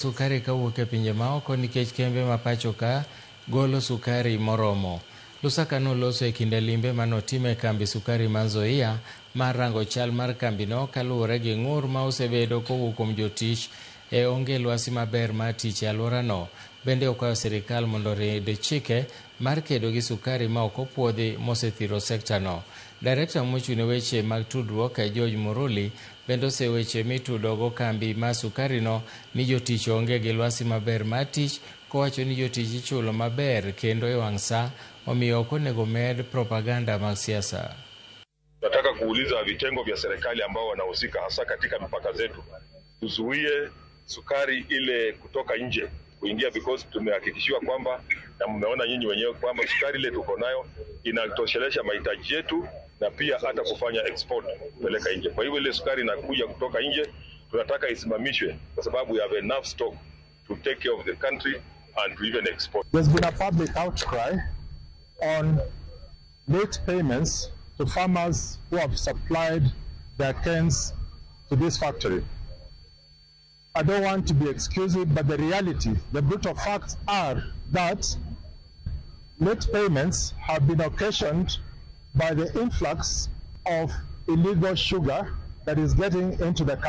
Sukari kawuok e pinje maoko nikech kembe ma pacho ka golo sukari moromo. Lusaka noloso e kinde limbe manotimo e kambi sukari ma Nzoia mar rango chal mar kambino kaluwore gi ng'ur ma osebedo kowuok kuom jotich e onge lwasi maber mar tich e alworano. Bende okwayo sirikal mondo orid chike mar kedo gi sukari ma ok opuodhi mosethiro sekta no. Direkta mochung' ne weche mag tudruok George Muruli bende oseweche mitudogo kambi mar sukari no ni jotich onge gi lwasi maber mar tich kowacho ni jotich ichulo maber kendo e wang' sa omiyo ok onego med propaganda mag siasa. Nataka kuuliza vitengo vya serikali ambao wanahusika hasa katika mipaka zetu, tuzuie sukari ile kutoka nje kuingia, because tumehakikishiwa kwamba na mmeona nyinyi wenyewe kwamba sukari ile tuko nayo inatoshelesha mahitaji yetu na pia hata kufanya export kupeleka nje. Kwa hivyo ile sukari inakuja kutoka nje tunataka isimamishwe, kwa sababu we have enough stock to take care of the country and to even export. There's been a public outcry on late payments to farmers who have supplied their canes to this factory. I don't want to be exclusive, but the reality, the brutal facts are that late payments have been occasioned by the influx of illegal sugar that is getting into the country.